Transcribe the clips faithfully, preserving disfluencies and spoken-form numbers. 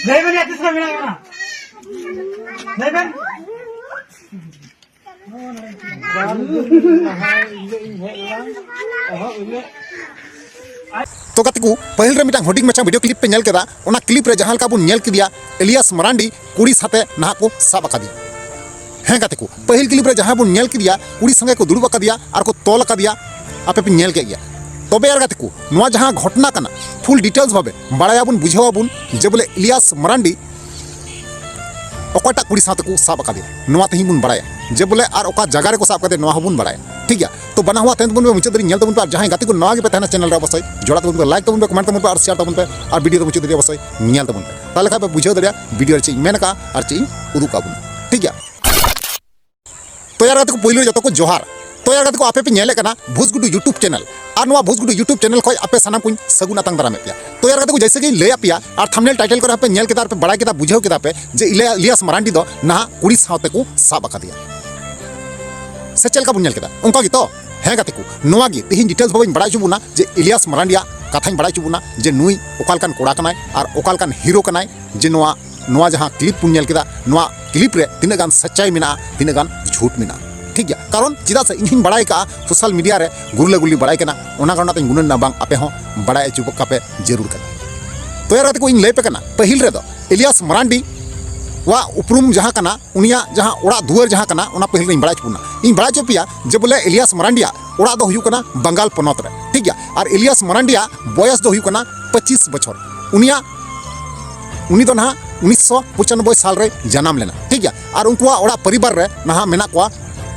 ᱞᱟᱹᱭ ᱵᱮᱱ ᱭᱟ, ᱛᱤᱥ ᱠᱷᱚᱱ ᱢᱮᱱᱟᱜ ᱵᱮᱱᱟ? ᱞᱟᱹᱭ ᱵᱮᱱ᱾ ᱛᱚ ᱜᱟᱛᱮ ᱠᱚ, ᱯᱟᱹᱦᱤᱞ ᱨᱮ ᱢᱤᱫᱴᱟᱝ ᱦᱩᱰᱤᱧ ᱢᱟᱪᱷᱟ ᱵᱷᱤᱰᱤᱭᱳ ᱠᱞᱤᱯ ᱯᱮ ᱧᱮᱞ ᱠᱮᱫᱟ᱾ ᱚᱱᱟ ᱠᱞᱤᱯ ᱨᱮ ᱡᱟᱦᱟᱸ ᱞᱮᱠᱟ ᱵᱚᱱ ᱧᱮᱞ ᱠᱮᱫᱮᱭᱟ, ᱮᱞᱤᱭᱟᱥ ᱢᱟᱨᱟᱱᱰᱤ ᱠᱩᱲᱤ ᱥᱟᱛᱮ ᱱᱟᱦᱟᱜ ᱠᱚ ᱥᱟᱵ ᱟᱠᱟᱫᱮᱭᱟ᱾ ᱦᱮᱸ ᱜᱟᱛᱮ ᱠᱚ, ᱯᱟᱹᱦᱤᱞ ᱠᱞᱤᱯ ᱨᱮ ᱡᱟᱦᱟᱸ ᱵᱚᱱ ᱧᱮᱞ ᱠᱮᱫᱮᱭᱟ, ᱠᱩᱲᱤ ᱥᱚᱸᱜᱮ ᱠᱚ ᱫᱩᱲᱩᱵ ᱟᱠᱟᱫᱮᱭᱟ ᱟᱨ ᱠᱚ ᱛᱚᱞ ᱟᱠᱟᱫᱮᱭᱟ, ᱟᱯᱮ ᱯᱮ ᱧᱮᱞ ᱠᱮᱫ ᱜᱮᱭᱟ᱾ ᱛᱚᱵᱮ ᱟᱨ ᱜᱟᱛᱮ ᱠᱚ, ᱱᱚᱣᱟ ᱡᱟᱦᱟᱸ ᱜᱷᱚᱴᱚᱱᱟ ᱠᱟᱱᱟ, ᱯᱷᱩᱞ ᱰᱤᱴᱮᱞᱥ ᱵᱷᱟᱵᱮ ᱵᱟᱲᱟᱭᱟᱵᱚᱱ, ᱵᱩᱡᱷᱟᱹᱣᱟᱵᱚᱱ ᱡᱮ ᱵᱚᱞᱮ ᱮᱞᱤᱭᱟᱥ ᱢᱟᱨᱟᱱᱰᱤ ᱚᱠᱚᱭᱴᱟᱜ ᱠᱩᱲᱤ ᱥᱟᱶᱛᱮ ᱠᱚ ᱥᱟᱵ ᱟᱠᱟᱫᱮᱭᱟ, ᱱᱚᱣᱟ ᱛᱮᱦᱮᱧ ᱵᱚᱱ ᱵᱟᱲᱟᱭᱟ᱾ ᱡᱮ ᱵᱚᱞᱮ ᱟᱨ ᱚᱠᱟ ᱡᱟᱭᱜᱟ ᱨᱮᱠᱚ ᱥᱟᱵ ᱟᱠᱟᱫᱮᱭᱟ, ᱱᱚᱣᱟ ᱦᱚᱸᱵᱚᱱ ᱵᱟᱲᱟᱭᱟ᱾ ᱴᱷᱤᱠ ᱜᱮᱭᱟ, ᱛᱚ ᱵᱟᱱᱟ ᱦᱚᱲ ᱛᱟᱦᱮᱱ ᱛᱟᱵᱚᱱ ᱯᱮ, ᱢᱩᱪᱟᱹᱫ ᱫᱷᱟᱹᱨᱤᱡ ᱧᱮᱞ ᱛᱟᱵᱚᱱ ᱯᱮ᱾ ᱟᱨ ᱡᱟᱦᱟᱸᱭ ᱜᱟᱛᱮ ᱠᱚ ᱱᱟᱣᱟ ᱜᱮᱯᱮ ᱛᱟᱦᱮᱱᱟ ᱪᱮᱱᱮᱞ ᱨᱮ, ᱚᱵᱚᱥᱥᱳᱭ ᱡᱚᱲᱟᱣ ᱛᱟᱵᱚᱱ ᱯᱮ, ᱞᱟᱭᱤᱠ ᱛᱟᱵᱚᱱ ᱯᱮ, ᱠᱚᱢᱮᱱᱴ ᱛᱟᱵᱚᱱ ᱯᱮ ᱟᱨ ᱥᱮᱭᱟᱨ ᱛᱟᱵᱚᱱ ᱯᱮ᱾ ᱟᱨ ᱵᱷᱤᱰᱤᱭᱳ ᱫᱚ ᱢᱩᱪᱟᱹᱫ ᱫᱷᱟᱹᱨᱤᱡ ᱚᱵᱚᱥᱥᱳᱭ ᱧᱮᱞ ᱛᱟᱵᱚᱱ ᱯᱮ, ᱛᱟᱦᱚᱞᱮ ᱠᱷᱟᱱ ᱯᱮ ᱵᱩᱡᱷᱟᱹᱣ ᱫᱟᱲᱮᱭᱟᱜᱼᱟ ᱵᱷᱤᱰᱤᱭᱳ ᱨᱮ ᱪᱮᱫ ᱤᱧ ᱢᱮᱱ ᱟᱠᱟᱫᱼᱟ ᱟᱨ ᱪᱮᱫ ᱤᱧ ᱩᱫᱩᱜ ᱟᱠᱟᱫ ᱵᱚᱱᱟ᱾ ᱴᱷᱤᱠ ᱜᱮᱭᱟ, ᱛᱚ ᱭᱟᱨ ᱜᱟᱛᱮ ᱠᱚ, ᱯᱳᱭᱞᱳ ᱨᱮ ᱡᱚᱛᱚ ᱠᱚ ᱡᱚᱦᱟᱨ᱾ ᱛᱚ ᱭᱟᱨ ᱜᱟᱛᱮ ᱠᱚ, ᱟᱯᱮ ᱯᱮ ᱧᱮᱞᱮᱫ ᱠᱟᱱᱟ ᱵᱷᱩᱥᱜᱩᱰᱩ YouTube ᱪᱮᱱᱮᱞ, ᱟᱨ ᱱᱚᱣᱟ ᱵᱷᱩᱥᱜᱩᱰᱩ YouTube ᱪᱮᱱᱮᱞ ᱠᱷᱚᱱ ᱟᱯᱮ ᱥᱟᱱᱟᱢ ᱠᱚᱧ ᱥᱟᱹᱜᱩᱱ ᱟᱛᱟᱝ ᱫᱟᱨᱟᱢᱮᱫ ᱯᱮᱭᱟ᱾ ᱛᱚ ᱭᱟᱨ ᱜᱟᱛᱮ ᱠᱚ, ᱡᱮᱭᱥᱮ ᱜᱮᱧ ᱞᱟᱹᱭᱟᱫ ᱯᱮᱭᱟ ᱟᱨ ᱛᱷᱟᱢᱵᱱᱮᱞ ᱴᱟᱭᱴᱮᱞ ᱠᱚᱨᱮ ᱦᱚᱸᱯᱮ ᱧᱮᱞ ᱠᱮᱫᱟ ᱟᱨ ᱯᱮ ᱵᱟᱲᱟᱭ ᱠᱮᱫᱟ, ᱵᱩᱡᱷᱟᱹᱣ ᱠᱮᱫᱟ ᱯᱮ ᱡᱮ ᱤᱞᱤᱭᱟ-, ᱤᱞᱤᱭᱟᱥ ᱢᱟᱨᱟᱱᱰᱤ ᱫᱚ ᱱᱟᱦᱟᱜ ᱠᱩᱲᱤ ᱥᱟᱶᱛᱮ ᱠᱚ ᱥᱟᱵ ᱟᱠᱟᱫᱮᱭᱟ, ᱥᱮ ᱪᱮᱫ ᱞᱮᱠᱟ ᱵᱚᱱ ᱧᱮᱞ ᱠᱮᱫᱟ? ᱚᱱᱠᱟ ᱜᱮᱛᱚ? ᱦᱮᱸ ᱜᱟᱛᱮ ᱠᱚ, ᱱᱚᱣᱟ ᱜᱮ ᱛᱮᱦᱮᱧ ᱰᱤᱴᱮᱞᱥ ᱵᱷᱟᱵᱮᱧ ᱵᱟᱲᱟᱭ ᱦᱚᱪᱚ ᱵᱚᱱᱟ ᱡᱮ ᱤᱞᱤᱭᱟᱥ ᱢᱟᱨᱟᱱᱰᱤᱭᱟᱜ ᱠᱟᱛᱷᱟᱧ ᱵᱟᱲᱟᱭ ᱦᱚᱪᱚ ᱵᱚᱱᱟ ᱡᱮ ᱱᱩᱭ ᱚᱠᱟ ᱞᱮᱠᱟᱱ ᱠᱚᱲᱟ ᱠᱟᱱᱟᱭ ᱟᱨ ᱚᱠᱟ ᱞᱮᱠᱟᱱ ᱦᱤᱨᱳ ᱠᱟᱱᱟᱭ, ᱡᱮ ᱱᱚᱣᱟ, ᱱᱚᱣᱟ ᱡᱟᱦᱟᱸ ᱠᱞᱤᱯ ᱵᱚᱱ ᱧᱮᱞ ᱠᱮᱫᱟ, ᱱᱚᱣᱟ ᱠᱞᱤᱯ ᱨᱮ ᱛᱤᱱᱟᱹᱜ ᱜᱟᱱ ᱥᱟᱪᱪᱟᱭ ᱢᱮᱱᱟᱜᱼᱟ, ᱛᱤᱱᱟᱹᱜ ᱜᱟᱱ ᱡᱷᱩᱴ ᱢᱮᱱᱟᱜᱼᱟ᱾ ᱴᱷᱤᱠ ᱜᱮᱭᱟ, ᱠᱟᱨᱚᱱ ᱪᱮᱫᱟᱜ ᱥᱮ ᱤᱧ ᱦᱚᱸᱧ ᱵᱟᱲᱟᱭ ᱠᱟᱜᱼᱟ, ᱥᱳᱥᱟᱞ ᱢᱤᱰᱤᱭᱟ ᱨᱮ ᱜᱩᱨᱞᱟᱹ ᱜᱩᱨᱞᱤ ᱵᱟᱲᱟᱭ ᱠᱟᱱᱟ, ᱚᱱᱟ ᱠᱟᱨᱚᱱ ᱛᱮᱧ ᱜᱩᱱᱟᱹᱱ ᱮᱱᱟ, ᱵᱟᱝ ᱟᱯᱮ ᱦᱚᱸ ᱵᱟᱲᱟᱭ ᱦᱚᱪᱚ ᱠᱟᱯᱮ ᱡᱟᱹᱨᱩᱲ ᱠᱟᱱᱟ᱾ ᱛᱚ ᱭᱟᱨ ᱜᱟᱛᱮ ᱠᱚ, ᱤᱧ ᱞᱟᱹᱭ ᱯᱮ ᱠᱟᱱᱟ, ᱯᱟᱹᱦᱤᱞ ᱨᱮᱫᱚ ᱤᱞᱤᱭᱟᱥ ᱢᱟᱨᱟᱱᱰᱤ ᱣᱟᱜ ᱩᱯᱨᱩᱢ ᱡᱟᱦᱟᱸ ᱠᱟᱱᱟ, ᱩᱱᱤᱭᱟᱜ ᱡᱟᱦᱟᱸ ᱚᱲᱟᱜ ᱫᱩᱣᱟᱹᱨ ᱡᱟᱦᱟᱸ ᱠᱟᱱᱟ, ᱚᱱᱟ ᱯᱟᱹᱦᱤᱞ ᱨᱤᱧ ᱵᱟᱲᱟᱭ ᱦᱚᱪᱚ ᱵᱚᱱᱟ᱾ ᱤᱧ ᱵᱟᱲᱟᱭ ᱦᱚᱪᱚ ᱯᱮᱭᱟ ᱡᱮ ᱵᱚᱞᱮ ᱤᱞᱤᱭᱟᱥ ᱢᱟᱨᱟᱱᱰᱤᱭᱟᱜ ᱚᱲᱟᱜ ᱫᱚ ᱦᱩᱭᱩᱜ ᱠᱟᱱᱟ ᱵᱟᱝᱜᱟᱞ ᱯᱚᱱᱚᱛ ᱨᱮ, ᱴᱷᱤᱠ ᱜᱮᱭᱟ᱾ ᱟᱨ ᱤᱞᱤᱭᱟᱥ ᱢᱟᱨᱟᱱᱰᱤᱭᱟᱜ ᱵᱚᱭᱚᱥ ᱫᱚ ᱦᱩᱭᱩᱜ ᱠᱟᱱᱟ ᱯᱚᱸᱪᱤᱥ ᱵᱚᱪᱷᱚᱨ᱾ ᱩᱱᱤᱭᱟᱜ, ᱩᱱᱤ ᱫᱚ ᱱᱟᱦᱟᱜ ᱩᱱᱤᱥᱥᱚ ᱯᱚᱸᱪᱟᱱᱱᱚᱵᱵᱳᱭ ᱥᱟᱞ ᱨᱮ ᱡᱟᱱᱟᱢ ᱞᱮᱱᱟ, ᱴᱷᱤᱠ ᱜᱮᱭᱟ᱾ ᱟᱨ ᱩᱱᱠᱩᱣᱟᱜ ᱚᱲᱟᱜ ᱯᱚᱨᱤᱵᱟᱨ ᱨᱮ ᱱᱟᱦᱟᱜ ᱢᱮᱱᱟᱜ ᱠᱚᱣᱟ,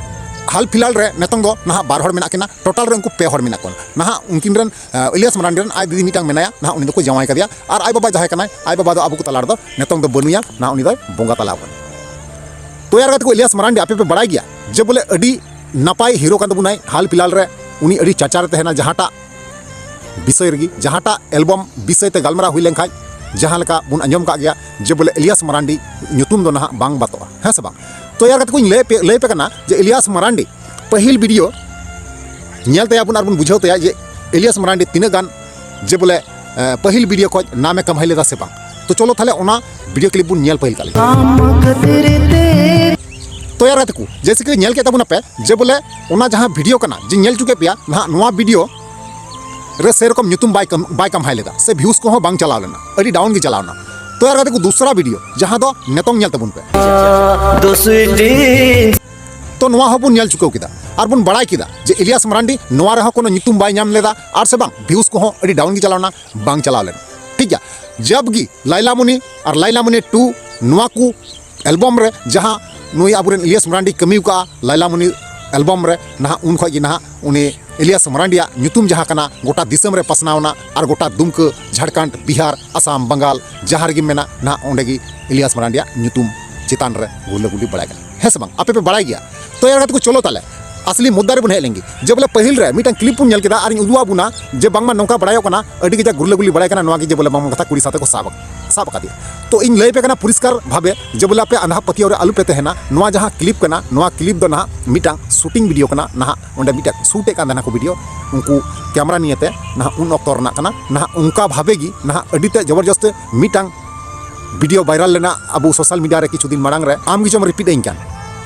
ᱦᱟᱞ ᱯᱷᱤᱞᱦᱟᱞ ᱨᱮ ᱱᱤᱛᱚᱝ ᱫᱚ ᱱᱟᱦᱟᱜ ᱵᱟᱨ ᱦᱚᱲ ᱢᱮᱱᱟᱜ ᱠᱤᱱᱟ, ᱴᱳᱴᱟᱞ ᱨᱮ ᱩᱱᱠᱩ ᱯᱮ ᱦᱚᱲ ᱢᱮᱱᱟᱜ ᱠᱚᱣᱟ᱾ ᱱᱟᱦᱟᱜ ᱩᱱᱠᱤᱱ ᱨᱮᱱ, ᱟᱸ, ᱤᱞᱤᱭᱟᱥ ᱢᱟᱨᱟᱱᱰᱤ ᱨᱮᱱ ᱟᱡ ᱫᱤᱫᱤ ᱢᱤᱫᱴᱟᱝ ᱢᱮᱱᱟᱭᱟ, ᱱᱟᱦᱟᱜ ᱩᱱᱤ ᱫᱚᱠᱚ ᱡᱟᱶᱟᱭ ᱠᱟᱫᱮᱭᱟ᱾ ᱟᱨ ᱟᱡ ᱵᱟᱵᱟ ᱡᱟᱦᱟᱸᱭ ᱠᱟᱱᱟᱭ, ᱟᱡ ᱵᱟᱵᱟ ᱫᱚ ᱟᱵᱚ ᱠᱚ ᱛᱟᱞᱟ ᱨᱮᱫᱚ ᱱᱤᱛᱚᱝ ᱫᱚ ᱵᱟᱹᱱᱩᱭᱟ, ᱱᱟᱦᱟᱜ ᱩᱱᱤ ᱫᱚᱭ ᱵᱚᱸᱜᱟ ᱛᱟᱞᱟ ᱟᱠᱟᱱᱟ᱾ ᱛᱚ ᱭᱟᱨ ᱜᱟᱛᱮ ᱠᱚ, ᱤᱞᱤᱭᱟᱥ ᱢᱟᱨᱟᱱᱰᱤ ᱟᱯᱮ ᱯᱮ ᱵᱟᱲᱟᱭ ᱜᱮᱭᱟ ᱡᱮ ᱵᱚᱞᱮ ᱟᱹᱰᱤ ᱱᱟᱯᱟᱭ ᱦᱤᱨᱳ ᱠᱟᱱ ᱛᱟᱵᱚᱱᱟᱭ, ᱦᱟᱞ ᱯᱷᱤᱞᱦᱟᱞ ᱨᱮ ᱩᱱᱤ ᱟᱹᱰᱤ ᱪᱟᱨᱪᱟ ᱨᱮ ᱛᱟᱦᱮᱱᱟ, ᱡᱟᱦᱟᱸᱴᱟᱜ ᱵᱤᱥᱚᱭ ᱨᱮᱜᱮ, ᱡᱟᱦᱟᱸᱴᱟᱜ ᱮᱞᱵᱚᱢ ᱵᱤᱥᱚᱭ ᱛᱮ ᱜᱟᱞᱢᱟᱨᱟᱣ ᱦᱩᱭ ᱞᱮᱱᱠᱷᱟᱱ, ᱡᱟᱦᱟᱸ ᱞᱮᱠᱟ ᱵᱚᱱ ᱟᱸᱡᱚᱢ ᱠᱟᱜ ᱜᱮᱭᱟ ᱡᱮ ᱵᱚᱞᱮ ᱤᱞᱤᱭᱟᱥ ᱢᱟᱨᱟᱱᱰᱤ ᱧᱩᱛᱩᱢ ᱫᱚ ᱱᱟᱦᱟᱜ ᱵᱟᱝ ᱵᱟᱛᱚᱜᱼᱟ, ᱦᱮᱸ ᱥᱮ ᱵᱟᱝ? ᱛᱚ ᱭᱟᱨ ᱜᱟᱛᱮ ᱠᱚᱧ ᱞᱟᱹᱭ ᱯᱮ, ᱞᱟᱹᱭ ᱯᱮ ᱠᱟᱱᱟ ᱡᱮ ᱤᱞᱤᱭᱟᱥ ᱢᱟᱨᱟᱱᱰᱤ ᱯᱟᱹᱦᱤᱞ ᱵᱷᱤᱰᱤᱭᱳ ᱧᱮᱞ ᱛᱟᱭᱟ ᱵᱚᱱ ᱟᱨ ᱵᱚᱱ ᱵᱩᱡᱷᱟᱹᱣ ᱛᱟᱭᱟ ᱡᱮ ᱤᱞᱤᱭᱟᱥ ᱢᱟᱨᱟᱱᱰᱤ ᱛᱤᱱᱟᱹᱜ ᱜᱟᱱ ᱡᱮ ᱵᱚᱞᱮ, ᱮ, ᱯᱟᱹᱦᱤᱞ ᱵᱷᱤᱰᱤᱭᱳ ᱠᱷᱚᱱ ᱱᱟᱢᱮ ᱠᱟᱢᱟᱭ ᱞᱮᱫᱟ ᱥᱮ ᱵᱟᱝ᱾ ᱛᱚ ᱪᱚᱞᱚ ᱛᱟᱦᱞᱮ ᱚᱱᱟ ᱵᱷᱤᱰᱤᱭᱳ ᱠᱞᱤᱯ ᱵᱚᱱ ᱧᱮᱞ ᱯᱟᱹᱦᱤᱞ ᱠᱟᱜ ᱞᱮᱜᱮ᱾ ᱛᱚ ᱭᱟᱨ ᱜᱟᱛᱮ ᱠᱚ, ᱡᱮᱭᱥᱮ ᱠᱤ ᱧᱮᱞ ᱠᱮᱫ ᱛᱟᱵᱚᱱᱟᱯᱮ ᱡᱮ ᱵᱚᱞᱮ ᱚᱱᱟ ᱡᱟᱦᱟᱸ ᱵᱷᱤᱰᱤᱭᱳ ᱠᱟᱱᱟ, ᱡᱮ ᱧᱮᱞ ᱦᱚᱪᱚ ᱠᱮᱫ ᱯᱮᱭᱟ ᱱᱟᱦᱟᱜ, ᱱᱚᱣᱟ ᱵᱷᱤᱰᱤᱭᱳ ᱨᱮ ᱥᱮᱨᱚᱠᱚᱢ ᱧᱩᱛᱩᱢ ᱵᱟᱭ ᱠᱟᱢ-, ᱵᱟᱭ ᱠᱟᱢᱦᱟᱭ ᱞᱮᱫᱟ, ᱥᱮ ᱵᱷᱤᱭᱩᱡᱽ ᱠᱚᱦᱚᱸ ᱵᱟᱝ ᱪᱟᱞᱟᱣ ᱞᱮᱱᱟ, ᱟᱹᱰᱤ ᱰᱟᱣᱩᱱ ᱜᱮ ᱪᱟᱞᱟᱣ ᱮᱱᱟ᱾ ᱛᱚ ᱭᱟᱨ ᱜᱟᱛᱮ ᱠᱚ, ᱫᱩᱥᱨᱟ ᱵᱷᱤᱰᱤᱭᱳ ᱡᱟᱦᱟᱸ ᱫᱚ ᱱᱤᱛᱚᱝ ᱧᱮᱞ ᱛᱟᱵᱚᱱ ᱯᱮ᱾ ᱛᱚ ᱱᱚᱣᱟ ᱦᱚᱸᱵᱚᱱ ᱧᱮᱞ ᱪᱩᱠᱟᱹᱣ ᱠᱮᱫᱟ ᱟᱨ ᱵᱚᱱ ᱵᱟᱲᱟᱭ ᱠᱮᱫᱟ ᱡᱮ ᱤᱞᱤᱭᱟᱥ ᱢᱟᱨᱟᱱᱰᱤ ᱱᱚᱣᱟ ᱨᱮᱦᱚᱸ ᱠᱳᱱᱳ ᱧᱩᱛᱩᱢ ᱵᱟᱭ ᱧᱟᱢ ᱞᱮᱫᱟ, ᱟᱨ ᱥᱮ ᱵᱟᱝ ᱵᱷᱤᱭᱩᱡᱽ ᱠᱚᱦᱚᱸ ᱟᱹᱰᱤ ᱰᱟᱣᱩᱱ ᱜᱮ ᱪᱟᱞᱟᱣ ᱮᱱᱟ, ᱵᱟᱝ ᱪᱟᱞᱟᱣ ᱞᱮᱱᱟ᱾ ᱴᱷᱤᱠ ᱜᱮᱭᱟ, ᱡᱟᱵ ᱜᱮ ᱞᱟᱭᱞᱟᱢᱩᱱᱤ ᱟᱨ ᱞᱟᱭᱞᱟᱢᱩᱱᱤ ᱴᱩ ᱱᱚᱣᱟ ᱠᱚ ᱮᱞᱵᱚᱢ ᱨᱮ ᱡᱟᱦᱟᱸ ᱱᱩᱭ ᱟᱵᱚᱨᱮᱱ ᱤᱞᱤᱭᱟᱥ ᱢᱟᱨᱟᱱᱰᱤ ᱠᱟᱹᱢᱤ ᱟᱠᱟᱫᱼᱟ ᱞᱟᱭᱞᱟᱢᱩᱱᱤ ᱮᱞᱵᱚᱢ ᱨᱮ, ᱱᱟᱦᱟᱜ ᱩᱱ ᱠᱷᱚᱱ ᱜᱮ ᱱᱟᱦᱟᱜ ᱩᱱᱤ ᱤᱞᱤᱭᱟᱥ ᱢᱟᱨᱟᱱᱰᱤᱭᱟᱜ ᱧᱩᱛᱩᱢ ᱡᱟᱦᱟᱸ ᱠᱟᱱᱟ ᱜᱚᱴᱟ ᱫᱤᱥᱚᱢ ᱨᱮ ᱯᱟᱥᱱᱟᱣ ᱮᱱᱟ, ᱟᱨ ᱜᱚᱴᱟ ᱫᱩᱢᱠᱟᱹ, ᱡᱷᱟᱲᱠᱷᱚᱸᱰ, ᱵᱤᱦᱟᱨ, ᱟᱥᱟᱢ, ᱵᱟᱝᱜᱟᱞ ᱡᱟᱦᱟᱸ ᱨᱮᱜᱮ ᱢᱮᱱᱟᱜ ᱱᱟᱦᱟᱜ ᱚᱸᱰᱮ ᱜᱮ ᱤᱞᱤᱭᱟᱥ ᱢᱟᱨᱟᱱᱰᱤᱭᱟᱜ ᱧᱩᱛᱩᱢ ᱪᱮᱛᱟᱱ ᱨᱮ ᱜᱩᱨᱞᱟᱹ ᱜᱩᱨᱞᱤ ᱵᱟᱲᱟᱭ ᱠᱟᱱᱟ, ᱦᱮᱸ ᱥᱮ ᱵᱟᱝ? ᱟᱯᱮ ᱯᱮ ᱵᱟᱲᱟᱭ ᱜᱮᱭᱟ᱾ ᱛᱚ ᱭᱟᱨ ᱜᱟᱛᱮ ᱠᱚ, ᱪᱚᱞᱚ ᱛᱟᱦᱞᱮ ᱟᱥᱞᱤ ᱢᱩᱫᱽᱫᱟ ᱨᱮᱵᱚᱱ ᱦᱮᱡ ᱞᱮᱱ ᱜᱮ, ᱡᱮ ᱵᱚᱞᱮ ᱯᱟᱹᱦᱤᱞ ᱨᱮ ᱢᱤᱫᱴᱟᱝ ᱠᱞᱤᱯ ᱵᱚᱱ ᱧᱮᱞ ᱠᱮᱫᱟ ᱟᱨᱤᱧ ᱩᱫᱩᱜ ᱟᱫ ᱵᱚᱱᱟ ᱡᱮ ᱵᱟᱝᱢᱟ ᱱᱚᱝᱠᱟ ᱵᱟᱲᱟᱭᱚᱜ ᱠᱟᱱᱟ ᱟᱹᱰᱤ ᱠᱟᱡᱟᱠ ᱜᱩᱨᱞᱟᱹ ᱜᱩᱨᱞᱤ ᱵᱟᱲᱟᱭ ᱠᱟᱱᱟ ᱱᱚᱣᱟ ᱜᱮ, ᱡᱮ ᱵᱚᱞᱮ ᱵᱟᱝᱢᱟ ᱠᱟᱛᱷᱟ ᱠᱩᱲᱤ ᱥᱟᱶᱛᱮ ᱠᱚ ᱥᱟᱵ, ᱥᱟᱵ ᱟᱠᱟᱫᱮᱭᱟ᱾ ᱛᱚ ᱤᱧ ᱞᱟᱹᱭ ᱟᱯᱮ ᱠᱟᱱᱟ ᱯᱚᱨᱤᱥᱠᱟᱨ ᱵᱷᱟᱵᱮ ᱡᱮ ᱵᱚᱞᱮ ᱟᱯᱮ ᱟᱸᱫᱷᱟ ᱯᱟᱹᱛᱭᱟᱹᱣ ᱨᱮ ᱟᱞᱚ ᱯᱮ ᱛᱟᱦᱮᱱᱟ᱾ ᱱᱚᱣᱟ ᱡᱟᱦᱟᱸ ᱠᱞᱤᱯ ᱠᱟᱱᱟ, ᱱᱚᱣᱟ ᱠᱞᱤᱯ ᱫᱚ ᱱᱟᱦᱟᱜ ᱢᱤᱫᱴᱟᱝ ᱥᱩᱴᱤᱝ ᱵᱷᱤᱰᱤᱭᱳ ᱠᱟᱱᱟ, ᱱᱟᱦᱟᱜ ᱚᱸᱰᱮ ᱢᱤᱫᱴᱟᱝ ᱥᱩᱴ ᱮᱫ ᱠᱟᱱ ᱛᱟᱦᱮᱱᱟ ᱠᱚ ᱵᱷᱤᱰᱤᱭᱳ, ᱩᱱᱠᱩ ᱠᱮᱢᱨᱟ ᱱᱤᱭᱮᱛᱮ ᱱᱟᱦᱟᱜ ᱩᱱ ᱚᱠᱛᱚ ᱨᱮᱱᱟᱜ ᱠᱟᱱᱟ᱾ ᱱᱟᱦᱟᱜ ᱚᱱᱠᱟ ᱵᱷᱟᱵᱮ ᱜᱮ ᱱᱟᱦᱟᱜ ᱟᱹᱰᱤ ᱛᱮᱫ ᱡᱚᱵᱚᱨᱡᱚᱥᱛ ᱢᱤᱫᱴᱟᱝ ᱵᱷᱤᱰᱤᱭᱳ ᱵᱷᱟᱭᱨᱟᱞ ᱞᱮᱱᱟ ᱟᱵᱚ ᱥᱳᱥᱟᱞ ᱢᱤᱰᱤᱭᱟ ᱨᱮ ᱠᱤᱪᱷᱩ ᱫᱤᱱ ᱢᱟᱲᱟᱝ ᱨᱮ, ᱟᱢ ᱜᱮᱪᱚᱢ ᱨᱤᱯᱤᱴ ᱟᱹᱧ ᱠᱟᱱ,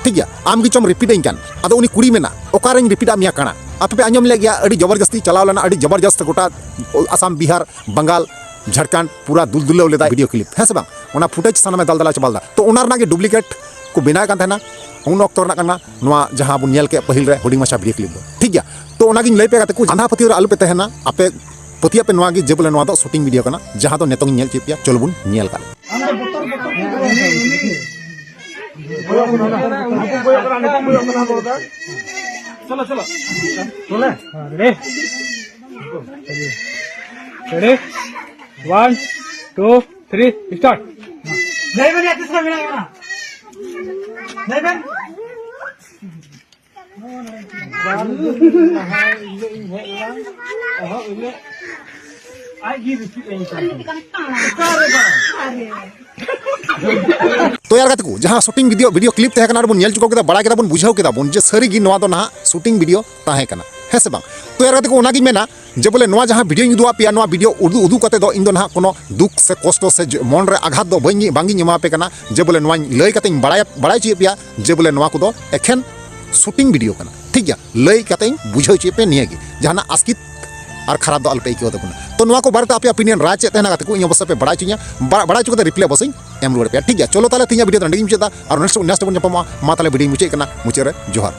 ᱴᱷᱤᱠ ᱜᱮᱭᱟ, ᱟᱢ ᱜᱮᱪᱚᱢ ᱨᱤᱯᱤᱴ ᱟᱹᱧ ᱠᱟᱱ᱾ ᱟᱫᱚ ᱩᱱᱤ ᱠᱩᱲᱤ ᱢᱮᱱᱟ, ᱚᱠᱟᱨᱮᱧ ᱨᱤᱯᱤᱴ ᱟᱫ ᱢᱮᱭᱟ ᱠᱟᱬᱟ? ᱟᱯᱮ ᱯᱮ ᱟᱸᱡᱚᱢ ᱞᱮᱫ ᱜᱮᱭᱟ, ᱟᱹᱰᱤ ᱡᱚᱵᱚᱨᱡᱚᱥᱛᱤ ᱪᱟᱞᱟᱣ ᱞᱮᱱᱟ, ᱟᱹᱰᱤ ᱡᱚᱵᱚᱨᱡᱚᱥᱛ ᱜᱚᱴᱟ ᱟᱥᱟᱢ, ᱵᱤᱦᱟᱨ, ᱵᱟᱝᱜᱟᱞ, ᱡᱷᱟᱲᱠᱷᱚᱸᱰ ᱯᱩᱨᱟ ᱫᱩᱞ ᱫᱩᱞᱟᱹᱣ ᱞᱮᱫᱟ ᱵᱷᱤᱰᱤᱭᱳ ᱠᱞᱤᱯ, ᱦᱮᱸ ᱥᱮ ᱵᱟᱝ? ᱚᱱᱟ ᱯᱷᱩᱴᱮᱡᱽ ᱥᱟᱱᱟᱢᱮ ᱫᱟᱞ ᱫᱟᱞᱟ ᱪᱟᱵᱟ ᱞᱮᱫᱟ᱾ ᱛᱚ ᱚᱱᱟ ᱨᱮᱱᱟᱜ ᱜᱮ ᱰᱩᱯᱞᱤᱠᱮᱴ ᱠᱚ ᱵᱮᱱᱟᱣᱮᱫ ᱠᱟᱱ ᱛᱟᱦᱮᱱᱟ ᱩᱱ ᱚᱠᱛᱚ ᱨᱮᱱᱟᱜ ᱠᱟᱱᱟ ᱱᱚᱣᱟ ᱡᱟᱦᱟᱸ ᱵᱚᱱ ᱧᱮᱞ ᱠᱮᱫ ᱯᱟᱹᱦᱤᱞ ᱨᱮ ᱦᱩᱰᱤᱧ ᱢᱟᱪᱷᱟ ᱵᱷᱤᱰᱤᱭᱳ ᱠᱞᱤᱯ ᱫᱚ, ᱴᱷᱤᱠ ᱜᱮᱭᱟ᱾ ᱛᱚ ᱚᱱᱟᱜᱤᱧ ᱞᱟᱹᱭ ᱯᱮ ᱜᱟᱛᱮ ᱠᱚ, ᱟᱸᱫᱷᱟ ᱯᱟᱹᱛᱭᱟᱹᱣ ᱨᱮ ᱟᱞᱚ ᱯᱮ ᱛᱟᱦᱮᱱᱟ, ᱟᱯᱮ ᱯᱟᱹᱛᱭᱟᱹᱜ ᱯᱮ ᱱᱚᱣᱟ ᱜᱮ ᱡᱮ ᱵᱚᱞᱮ ᱱᱚᱣᱟ ᱫᱚ ᱥᱩᱴᱤᱝ ᱵᱷᱤᱰᱤᱭᱳ ᱠᱟᱱᱟ, ᱡᱟᱦᱟᱸ ᱫᱚ ᱱᱤᱛᱚᱝ ᱤᱧ ᱧᱮᱞ ᱦᱚᱪᱚᱭᱮᱫ ᱯᱮᱭᱟ᱾ ᱪᱚᱞᱚ ᱵᱚᱱ ᱧᱮᱞ ᱠᱟᱜ᱾ ᱪᱚᱞᱚ, ᱪᱚᱞᱚ᱾ ᱪᱚᱞᱮ᱾ Ready? Ready? One, two, three, start. ᱞᱟᱹᱭ ᱵᱮᱱ, ᱛᱤᱥ ᱠᱷᱚᱱ ᱢᱮᱱᱟᱜ ᱵᱮᱱᱟ? ᱞᱟᱹᱭ ᱵᱮᱱ᱾ ᱵᱟᱨ ᱫᱤᱱ ᱞᱟᱦᱟ ᱤᱧ ᱦᱮᱡ ᱞᱮᱱᱟ, ᱮᱦᱚᱵ ᱦᱤᱞᱳᱜ ᱟᱡ ᱜᱮ ᱨᱤᱯᱤᱴ ᱟᱹᱧ ᱠᱟᱱ ᱛᱟᱦᱮᱸᱫ᱾ ᱚᱠᱟ ᱨᱮ ᱵᱟᱝ? ᱛᱚ ᱭᱟᱨ ᱜᱟᱛᱮ ᱠᱚ, ᱡᱟᱦᱟᱸ ᱥᱩᱴᱤᱝ ᱵᱷᱤᱰᱤᱭᱳ, ᱵᱷᱤᱰᱤᱭᱳ ᱠᱞᱤᱯ ᱛᱟᱦᱮᱸ ᱠᱟᱱᱟ, ᱟᱨ ᱵᱚᱱ ᱧᱮᱞ ᱪᱩᱠᱟᱹᱣ ᱠᱮᱫᱟ, ᱵᱟᱲᱟᱭ ᱠᱮᱫᱟ ᱵᱚᱱ, ᱵᱩᱡᱷᱟᱹᱣ ᱠᱮᱫᱟ ᱵᱚᱱ ᱡᱮ ᱥᱟᱹᱨᱤ ᱜᱮ ᱱᱚᱣᱟ ᱫᱚ ᱱᱟᱦᱟᱜ ᱥᱩᱴᱤᱝ ᱵᱷᱤᱰᱤᱭᱳ ᱛᱟᱦᱮᱸ ᱠᱟᱱᱟ᱾ ᱦᱮᱸ ᱥᱮ ᱵᱟᱝ? ᱛᱚ ᱭᱟᱨ ᱜᱟᱛᱮ ᱠᱚ, ᱚᱱᱟᱜᱤᱧ ᱢᱮᱱᱟ ᱡᱮ ᱵᱚᱞᱮ ᱱᱚᱣᱟ ᱡᱟᱦᱟᱸ ᱵᱷᱤᱰᱤᱭᱳᱧ ᱩᱫᱩᱜ ᱟᱯᱮᱭᱟ, ᱱᱚᱣᱟ ᱵᱷᱤᱰᱤᱭᱳ ᱩᱫᱩᱜ ᱩᱫᱩᱜ ᱠᱟᱛᱮ ᱫᱚ ᱤᱧ ᱫᱚ ᱱᱟᱦᱟᱜ ᱠᱳᱱᱳ ᱫᱩᱠ ᱥᱮ ᱠᱚᱥᱴᱚ ᱥᱮ ᱡᱚ- ᱢᱚᱱ ᱨᱮ ᱟᱜᱷᱟᱛ ᱫᱚ ᱵᱟᱹᱧ ᱵᱟᱝᱜᱤᱧ ᱮᱢᱟ ᱯᱮ ᱠᱟᱱᱟ᱾ ᱡᱮ ᱵᱚᱞᱮ ᱱᱚᱣᱟᱧ ᱞᱟᱹᱭ ᱠᱟᱛᱮᱧ ᱵᱟᱲᱟᱭ ᱵᱟᱲᱟᱭ ᱦᱚᱪᱚᱭᱮᱫ ᱯᱮᱭᱟ ᱡᱮ ᱵᱚᱞᱮ ᱱᱚᱣᱟ ᱠᱚᱫᱚ ᱮᱠᱷᱮᱱ ᱥᱩᱴᱤᱝ ᱵᱷᱤᱰᱤᱭᱳ ᱠᱟᱱᱟ, ᱴᱷᱤᱠ ᱜᱮᱭᱟ? ᱞᱟᱹᱭ ᱠᱟᱛᱮᱧ ᱵᱩᱡᱷᱟᱹᱣ ᱦᱚᱪᱚᱭᱮᱫ ᱯᱮ ᱱᱤᱭᱟᱹ ᱜᱮ, ᱡᱟᱦᱟᱱᱟᱜ ᱟᱥᱠᱤᱛ ᱟᱨ ᱠᱷᱟᱨᱟᱯ ᱫᱚ ᱟᱞᱚᱯᱮ ᱟᱹᱭᱠᱟᱹᱣ ᱛᱟᱵᱚᱱᱟ᱾ ᱛᱚ ᱱᱚᱣᱟ ᱠᱚ ᱵᱟᱨᱮᱛᱮ ᱟᱯᱮᱭᱟᱜ ᱚᱯᱤᱱᱤᱭᱚᱱ ᱨᱟᱭ ᱪᱮᱫ ᱛᱟᱦᱮᱱᱟ ᱜᱟᱛᱮ ᱠᱚ, ᱤᱧ ᱚᱵᱚᱥᱥᱳᱭ ᱯᱮ ᱵᱟᱲᱟᱭ ᱦᱚᱪᱚᱧᱟ᱾ ᱵᱟ- ᱵᱟᱲᱟᱭ ᱦᱚᱪᱚ ᱠᱟᱛᱮ ᱨᱤᱯᱞᱟᱭ ᱚᱵᱚᱥᱥᱳᱭ ᱮᱢ ᱨᱩᱣᱟᱹᱲ ᱯᱮᱭᱟ, ᱴᱷᱤᱠ ᱜᱮᱭᱟ? ᱪᱚᱞᱚ ᱛᱟᱦᱚᱞᱮ ᱛᱮᱦᱮᱧᱟᱜ ᱵᱷᱤᱰᱤᱭᱳ ᱫᱚ ᱱᱚᱸᱰᱮ ᱜᱤᱧ ᱢᱩᱪᱟᱹᱫ ᱮᱫᱟ, ᱟᱨ ᱱᱮᱠᱥᱴ ᱱᱮᱠᱥᱴ ᱵᱚᱱ ᱧᱟᱯᱟᱢᱚᱜᱼᱟ᱾ ᱢᱟ ᱛᱟᱦᱚᱞᱮ ᱵᱷᱤᱰᱤᱭᱳᱧ ᱢᱩᱪᱟᱹᱫ ᱠᱟᱱᱟ, ᱢᱩᱪᱟᱹᱫ ᱨᱮ ᱡᱚᱦᱟᱨ᱾